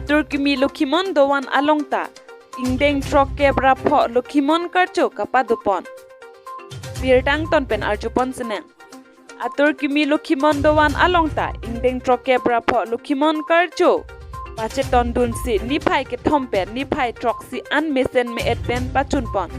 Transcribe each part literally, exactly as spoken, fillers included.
Atur kimi Lokhimon dovan along ta ingdeng throkkep ra pho Lokhimon karcho kapadopon. Birta angton pen arjupon sinang. Atur kimi Lokhimon dovan along ta ingdeng throkkep ra pho Lokhimon karcho pachetondunsi niphai kethom pen niphai throksi an mesen me-et pen pachunpon.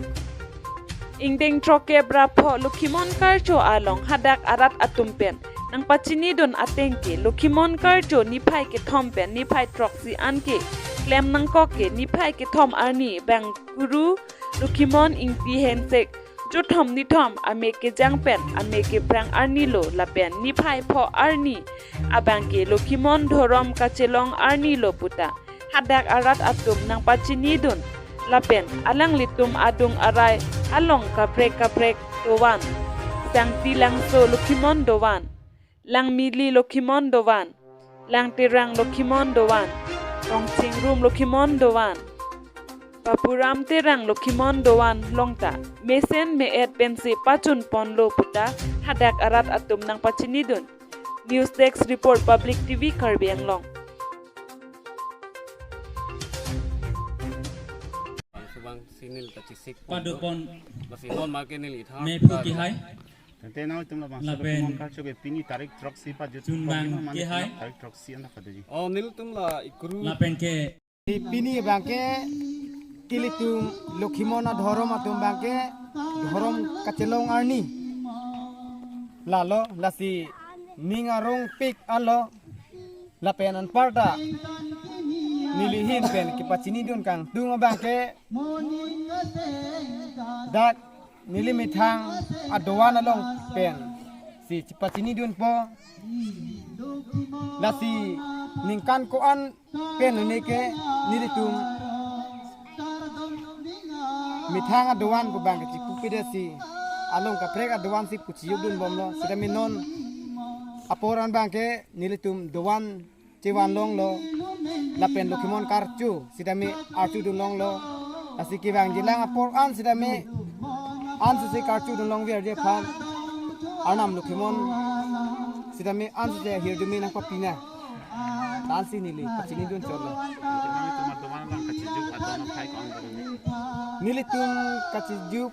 Ingdeng throkkep ra pho Lokhimon karcho along hadak arat atum pen nangpachinidun ateng ke Lokhimon karcho niphai kethom pen niphai throksi an ke klem nangkok ke niphai kethom arni bang Guru Lokhimon Ingti Hensek juthom nithom ame kejang pen ame keprang arni lo lapen niphai pho arni abang ke Lokhimon dhorom kachelong arni lo puta hadak arat atum nangpachinidun lapen alanglitum adung arai along kaprek kaprek dovan, Sangti Langso Lokhimon dovan, Langmili Lokhimon dovan, Langterang Lokhimon dovan, Tongchingrum Lokhimon dovan, Papuram Terang Lokhimon dovan along ta mesen me-et pensi pachunponlo puta hadak arat atum nangpachinidun. News Desk Report, Public T V Karbi Anglong. Bang subang sinil ta chisik padopon. Basi non ma ke neli ithang. Mephu kehai. Tangte nangtum labang lapen Lokhimon karcho ke pini tarik throksi pajut chunbang pon mane kehai. Tarik throksi an ta padoji. Oh, nelitum la ikuru. Lapen ke pini abang ke ilitum Lokhimon adhorom atum abang ke dhorom kachelong arni. Lalo lasi ning arongpik alo lapen anparta neli ahin pen kepachinidun kangtung abang ke dak neli methang adovan along pensi chepachinidunpo. Lasi ningkan ko-an pen lone ke nelitum methang adovan pu abang ke chipupe detsi along kaprek adovan si puchiyukdunbomlo. Sitame non apor an abang ke nelitum dovan chevan longlo lapen Lokhimon karcho sitame archudun longlo. Lasi kevangjilang apor an sitame ansose karchudun longverji aphan Arnam Lokhimon sitame ansose ahirjume nangpapinang. Tansi neli pachinidun chotlo. Nelitum kachijok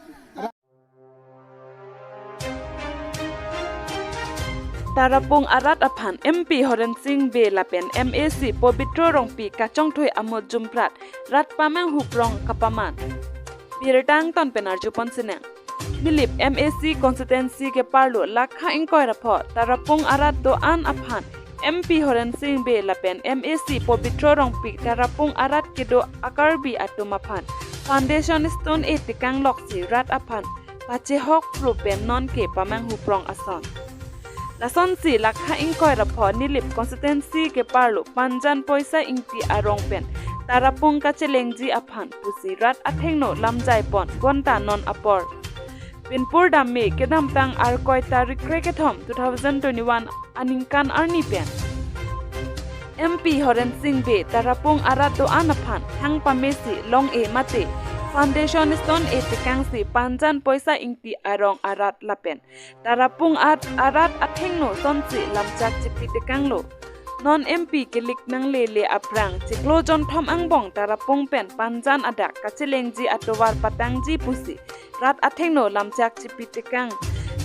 Tarapung arat aphan M P Horen Sing Bey lapen M A C Pobitro Rongpi kachongthui amot jumprat rat pamanghu prong kapaman. Birta angton pen arjupon sinang. Nilip M A C constituency keparlo lakha ingkoi ra pho Tarapung arat do-an aphan M P Horen Sing Bey lapen M A C Pobitro Rongpi Tarapung arat kedo a-Karbi atum aphan foundation stone e tekang loksi rat aphan pachehok pro pen non ke pamanghu prong ason. Lasonsi lakha ingkoi ra pho Nilip constituency keparlo Panjan Poisa Ingti arong pen Tarapung kachelengji aphan pusi rat athengno lamjaipon bonta non apor. Pinpur dam me kedamtang Arkoi tarik krekethom two thousand twenty-one aningkan arni pen M P Horen Sing Bey Tarapung arat do-an aphan thang pamesi long-e mate foundation stone e tekangsi Panjan Poisa Ingti arong arat lapen Tarapung at arat athengno sonsi lamchak chipi tekanglo. Non M P kelik nanglele aphrang chiklo jonthom angbong Tarapung pen Panjan adak kachelengji atovar patangji pusi rat athengno lamchak chipi tekang.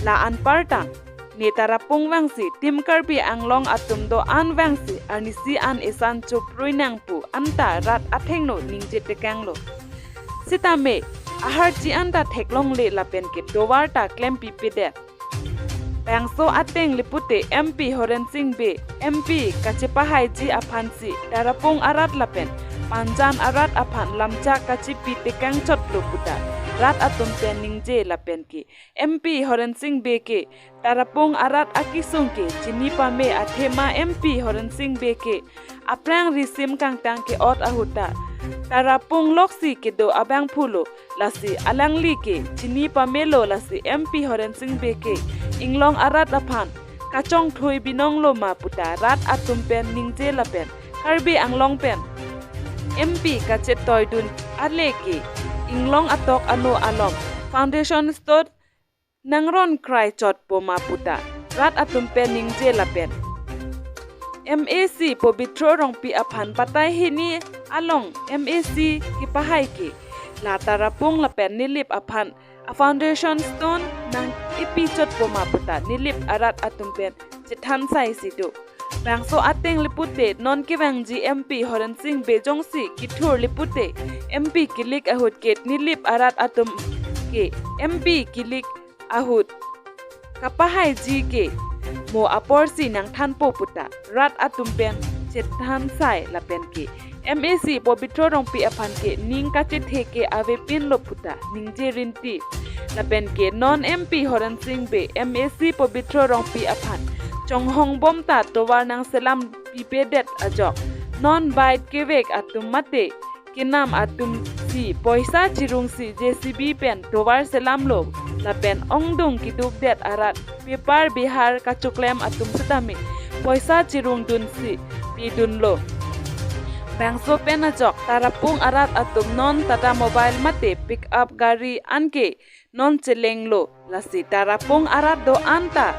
La anparta ne Tarapung vangsi Team Karbi Anglong atum do-an vangsi arnisi an esan chuprui nang pu anta rat athengno ningje tekanglo. Sitame aharchi anta theklongle lapen ke tovar ta klempipedet. Bangso ateng lipute M P Horen Sing Bey M P kachepahaiji aphansi Tarapung arat lapen Panjan arat aphan lamchak kachipi tekang chotlo puta rat atum pen ningje lapen ke M P Horen Sing Bey ke Tarapung arat akesung ke chini pame athema M P Horen Sing Bey ke aphrang risim kangtang ke-ot ahut ta Tarapung loksi kedo abangphulo. Lasi alangli ke chini pamelo, lasi M P Horen Sing Bey ke inglong arat aphan kachongthui binonglo ma puta rat atum pen ningje lapen Karbi Anglong pen M P kachetoidun ale ke inglong atok ano alom foundation stone nangron krai chotpo ma puta rat atum pen ningje lapen MAC Pobitro Rongpi aphan batai hini along MAC kepahai ke la Tarapung lapen Nilip aphan a foundation stone nang-ipi chotpo ma puta Nilip arat atum pen chethan sai si do. Bangso ateng le pute non kevangji MP Horen Sing Bey jongsi kethur le pute MP kilik ahut ke Nilip arat atum ke MP kilik ahut kapahaiji ke mo aporsi nangthanpo puta rat atum pen chethan sai lapen ke MAC Pobitro Rongpi aphan ke ning kachethe ke avepinlo puta ningje rinti. Lapen ke non MP Horen Sing Bey MAC Pobitro Rongpi aphan chonghong bom ta tovar nangselam pipedet ajok non bike kevek atum mate kenam atum si poisa chirungsi JCB pen tovar selamlo lapen ongdung kedukdet arat pepar bihar kachoklem atum setame poisa chirungdunsi pidunlo. Bangso pen ajok Tarapung arat atum non Tata Mobile mate pick up gari anke non chelenglo. Lasi Tarapung arat do-an ta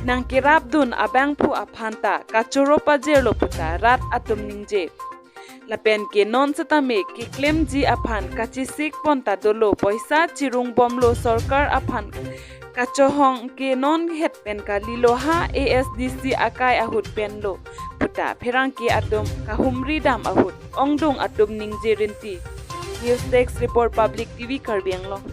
nangkerapdun abangphu aphan ta kachoro pajirlo puta rat atum ningje. Lapen ke non setame keklemji aphan kachesik pon ta dolo, poisa chirung bomlo sorkar aphan kachohong ke non het pen kalilo ha ASDC akai ahut penlo puta pherangke atum kahumri dam ahut ongdung atum ningje rinti. News Desk Report, Public TV Karbi Anglong.